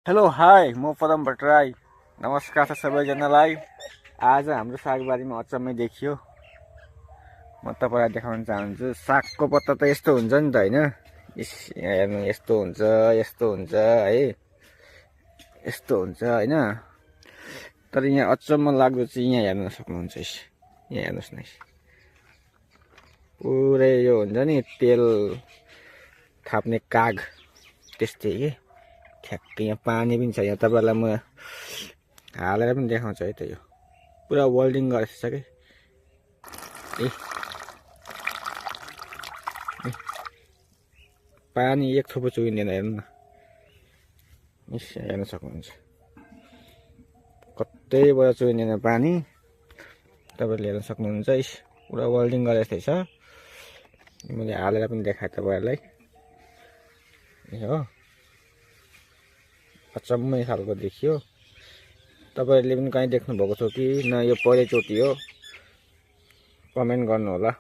Hello hi म पदम भट्टराई। नमस्कार छ सबैजनालाई। आज हाम्रो सागबारीमा अचम्मै देखियो। म तपाईँलाई देखाउन चाहन्छु। सागको पत्ता त यस्तो हुन्छ नि त होइन। यहाँ हेर्नु यस्तो हुन्छ है, यस्तो हुन्छ होइन। तर यहाँ अचम्म लाग्दो चाहिँ यहाँ हेर्न सक्नुहुन्छ। यहाँ हेर्नुहोस् न, पुरै यो हुन्छ नि तेल थाप्ने काग त्यस्तै के। ठ्याक्कै यहाँ पानी पनि छ। यहाँ तपाईँलाई म हालेर पनि देखाउँछु है त। यो पुरा वेल्डिङ गरेको छ कि पानी एक थोपो चुहिँदैन। हेर्नु न, हेर्न सक्नुहुन्छ। कतैबाट चुहिँदैन पानी, तपाईँले हेर्न सक्नुहुन्छ। पुरा वेल्डिङ गरेको छ। मैले हालेर पनि देखाएँ तपाईँहरूलाई हो। अचम्मै खालको देखियो। तपाईँहरूले पनि कहीँ देख्नुभएको छ कि न यो पहिलोचोटि हो, कमेन्ट गर्नु होला।